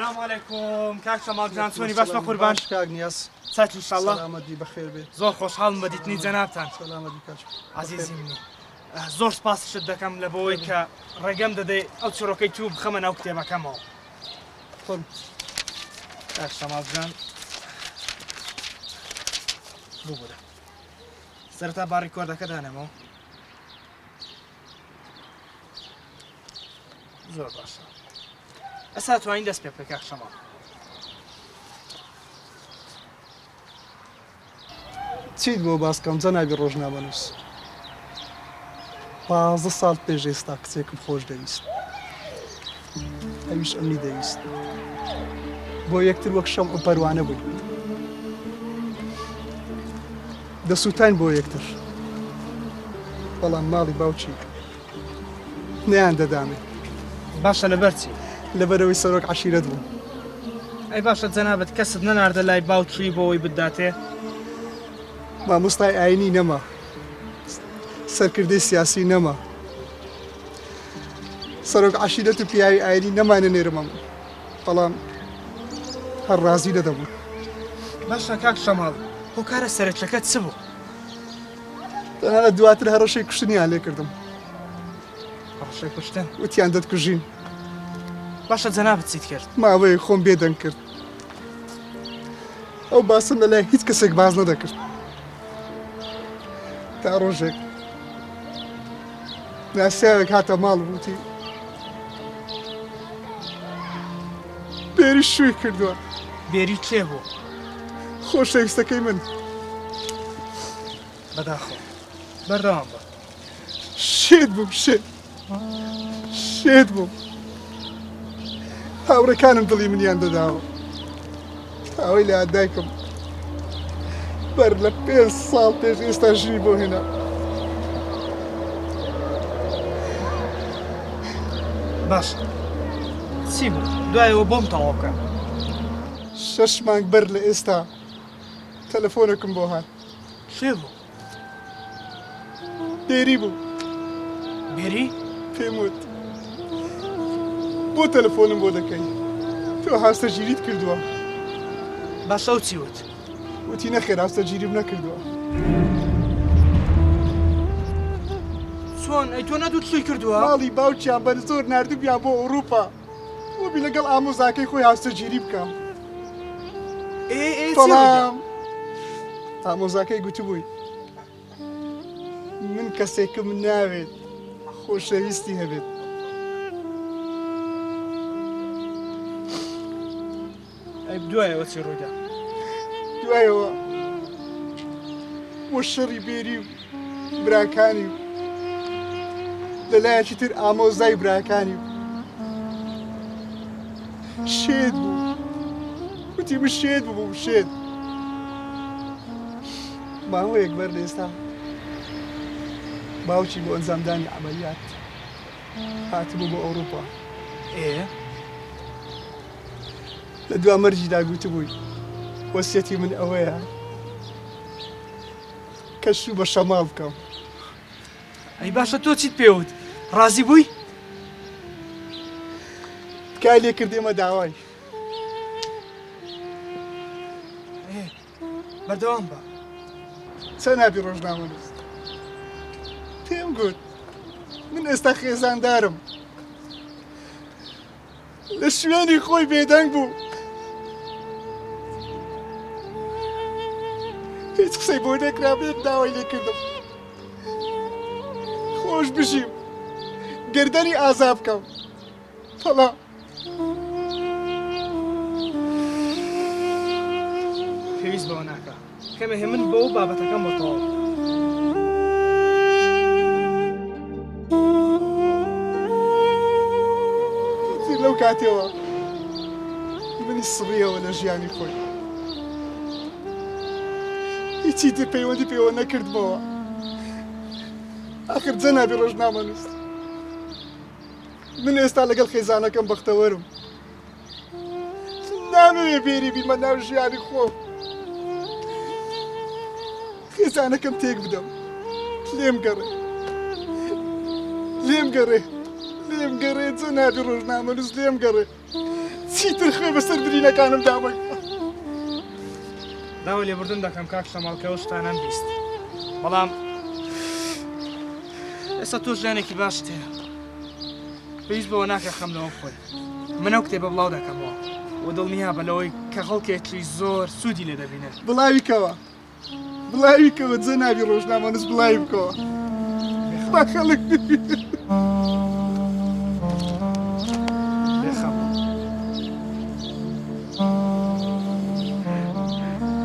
سلام علیکم کاک شەماڵ جان چۆنی باش بە قوربان باش کاک نیاز چاکی ان شاءاللە سەلامەت بی بەخێر بێ زۆر خۆشحاڵم بە دیتنی جەنابتان سەلامەت بی کاک عەزیزی منی زۆر سپاسیشت دەکەم لە بۆی کە ڕێگەم دەدەی ئەو چیڕۆکەی تو بخەمە ناو کتێبەکەمەوە فەرموو. کاک شەماڵ جان ببورە سەرەتا با ڕیکۆردەکە دانێمەوە زۆر باشە ئەسا توانین دەست پێ بکە کاک شەماڵ. چیت بۆ باس کەم جەنابی ڕۆژنامەنووس؟ 15 ساڵ پێش ئێستا کچێکم خۆش دەویست ئەویش ئەمنی دەویست بۆ یەکتر وەک شەمع و پەروانە بووین دەسووتاین بۆ یەکتر بەڵام ماڵی باوکی نەیان دەدامێ. باشە لەبەر چی؟ لەبەرئەوەی سەرۆک عەشیرەت بووم. ئەی باشە جەنابت کەست نەناردە لای باوکی بۆ ئەوەی بتداتێ؟ مامۆستای ئاینی نەما، سەرکردەی سیاسی نەما، سەرۆک عەشیرەت و پیاوی ئاینی نەمانە نێرمەم، بەڵام هەر ڕازی نەدەبوون. باشە کاک شەماڵ هۆکارە سەرەکیەکە چ بوو؟ تەنانەت دواتر هەڕەشەی کوشتنیان لێ کردم. هەڕەشەی کوشتن؟ وتیان دەتکوژین. باشە جەنابت چیت کرد؟ ماوەیەک خۆم بێدەنگ کرد. ئەو باسەم لەلای هیچ کەسێک باس نەدەکرد. تا ڕۆژێک ناسیاوێک هاتە ماڵ و وتی بێری شووی کردووە. بێری کێ بوو؟ خۆشەویستەکەی من. بەداخەوە. بەردەوام بە. شێت بووم شێت. شێت بووم. هاوڕێکانم دڵی منیان دەداوە. ئەوەی لە دایکم بەر لە پێ ساڵ پێش ئێستا ژنی بۆ هێنا. باش چی بوو دوایەوە بۆم تەواو بکە. شەش مانگ بەر لە ئێستا تەلەفۆنێکم بۆ هات. کێ بوو؟ بێری بوو. بێری؟ پێم وت بۆ تەلەفۆنم بۆ دەکەی؟ تۆ هاوسەرگیریت کردووە. باشە ئەو چی وت؟ وتی نەخێر هاوسەرگیریم نەکردووە. چۆن؟ ئەی تۆ نەدوت شووی کردووە؟ ماڵی باوکیان بە زۆر ناردبوویان بۆ ئەوروپا. وەبی لەگەڵ ئامۆزاکەی خۆی هاوسەرگیری بکا. ئێ ئێ چی ڕوویدا؟ بەڵام ئامۆزاکەی گوتبووی من کەسێکم ناوێت خۆشەویستی هەبێت. ئەی دوایەوە چی ڕوویدا؟ دوایەوە بۆ شەڕی بێری و براکانی و لەلایەکی تر ئامۆزای براکانی و شێت بوو وتی من شێت بووم شێت ماوەیەک بەر لە ئێستا باوکی بۆ ئەنجامدانی عەمەلیات هاتبوو بۆ ئەوروپا ئێ لە دوا مەرجیدا گوتبووی وەسیەتی من ئەوەیە کە شوو بە شەماڵ بکەم. ئەی باشە تۆ چیت پێ وت؟ ڕازی بووی؟ تکای لێ کرد ئێمە داوای. بەردەوام بە. جەنابی ڕۆژنامەنووس پێم گوت من ئێستا خێزاندارم. لە شوێنی خۆی بێدەنگ بوو. هیچ قسەی بۆ نەکرا بێت داوای لێ کردم خۆش بژیم گردنی ئازا بکەم بەڵام پێویست بەوە ناکە کەمێ هێمن بۆ و بابەتەکەم بۆ تەواو بکە. ئیتر لەو کاتەوە منی سڕیەوە لە ژیانی خۆی هیچی تر پەیوەندی پێوە نەکردمەوە ئاخر جەنابی ڕۆژنامەنووس من ئێستا لەگەڵ خێزانەکەم بەختەوەرم نامەوێ بێری بیمە ناو ژیانی خۆم خێزانەکەم تێک بدەم لێم گەڕێ لێم گەڕێ لێم گەڕێ جەنابی ڕۆژنامەنووس لێم گەڕێ. چیتر خوێ بەسەر برینەکانمدا مەکە. داوای لێبوردن دەکەم کاک شەماڵ کە ئەو شتانەم بیست بەڵام ئێستا تۆ ژیانێکی باشت هەیە پێویست بەوە ناکە خەم لەوە بخۆی من ئەو کتێبە بڵاو دەکەمەوە و دڵنیابە لەوەی کە خەڵکێکی زۆر سوودی لێ دەبینن. بڵاوی کەوە بڵاوی کەوە جەنابی ڕۆژنامەنووس بڵاوی بکەوە با خەڵک ببینن.